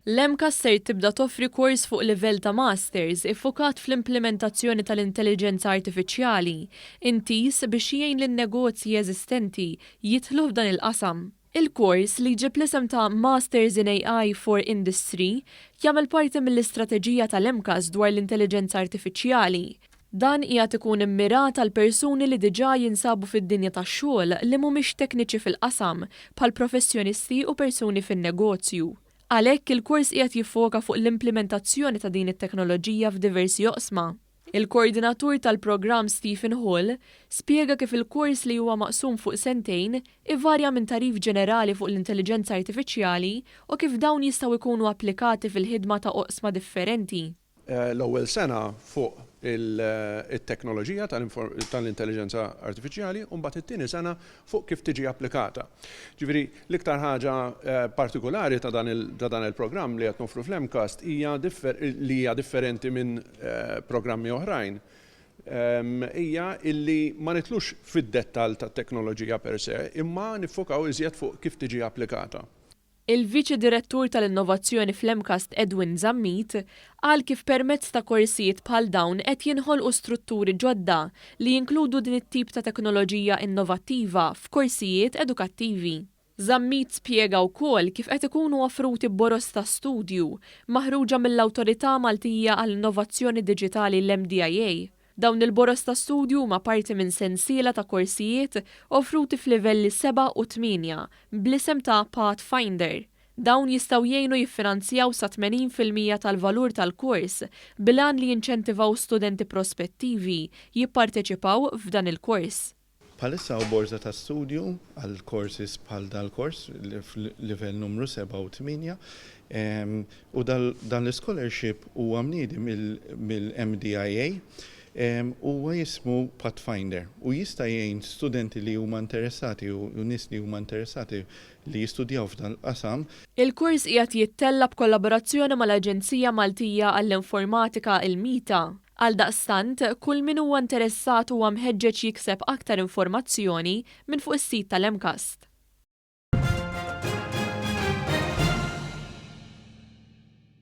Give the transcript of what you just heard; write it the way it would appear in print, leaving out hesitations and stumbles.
L-MCAST ser tibda toffri kors fuq livell ta' Masters iffukat fl-implimentazzjoni tal-intelliġenza artifiċjali, intiż biex jgħin lin-negozji eżistenti jidħlu f'dan il-qasam. Il-kors, li jġib l-isem ta' Masters in AI for Industry, jagħmel parti mill-istrateġija tal-MCAST dwar l-intelliġenza artifiċjali. Dan qiegħed ikun immirat għal persuni li diġà jinsabu fid-dinja tax-xogħol li mhumiex tekniċi fil-qasam, bħal professjonisti u persuni fin-negozju. Għalhekk, il-kors qiegħed jiffoka fuq l-implimentazzjoni ta' din it-teknoloġija f'diversi oqsma. Il-koordinatur tal-programm Stephen Hall spjega kif il-kors li huwa maqsum fuq sentejn ivarja minn tagħrif ġenerali fuq l-intelliġenza artifiċjali u kif dawn jistgħu jkunu applikati fil-ħidma ta' oqsma differenti. L-ewwel sena fuq it-teknoloġija tal-intelliġenza artifiċjali u mbagħad it-tieni sena fuq kif tiġi applikata. Ġifieri l-iktar ħaġa partikulari ta' dan il-programm li qed noffru fl-MCAST hija li hija differenti minn programmi oħrajn hija illi ma nidħlux fid-dettall tat-teknoloġija per se imma niffokaw iżjed fuq kif tiġi applikata. Il-Viċi Direttur tal-Innovazzjoni fl-MCAST Edwin Zammit qal kif permezz ta' korsijiet bħal dawn qed jinħolqu strutturi ġodda li jinkludu din it-tip ta' teknoloġija innovattiva f'korsijiet edukattivi. Zammit spjega wkoll kif qed ikunu offruti boroż ta' studju maħruġa mill-Awtorità Maltija għall-Innovazzjoni Diġitali l-MDIA. Dawn il-boroż ta' studju huma parti minn sensiela ta' korsijiet offruti f'livelli 7 u 8 bl-isem ta' Pathfinder. Dawn jistgħu jgħinu jiffinanzjaw sa 80% tal-valur tal-kors bil-għan li jinċentivaw studenti prospettivi jipparteċipaw f'dan il-kors. Bħalissa hawn borża ta' studju għal courses bħal dal-kors f'livell numru 7 u 8 u dan l-scholarship huwa mniedi mill-MDIA huwa jismu Pathfinder u jista' jgħin studenti li huma interessati u nies li huma interessati li jistudjaw f'dan il-qasam. Il-kors qiegħed jittella' b'kollaborazzjoni mal-Aġenzija Maltija għall-Informatika il-MITA. Għaldaqstant, kull min huwa interessat huwa mħeġġeġ jikseb aktar informazzjoni minn fuq is-sit tal-MCAST.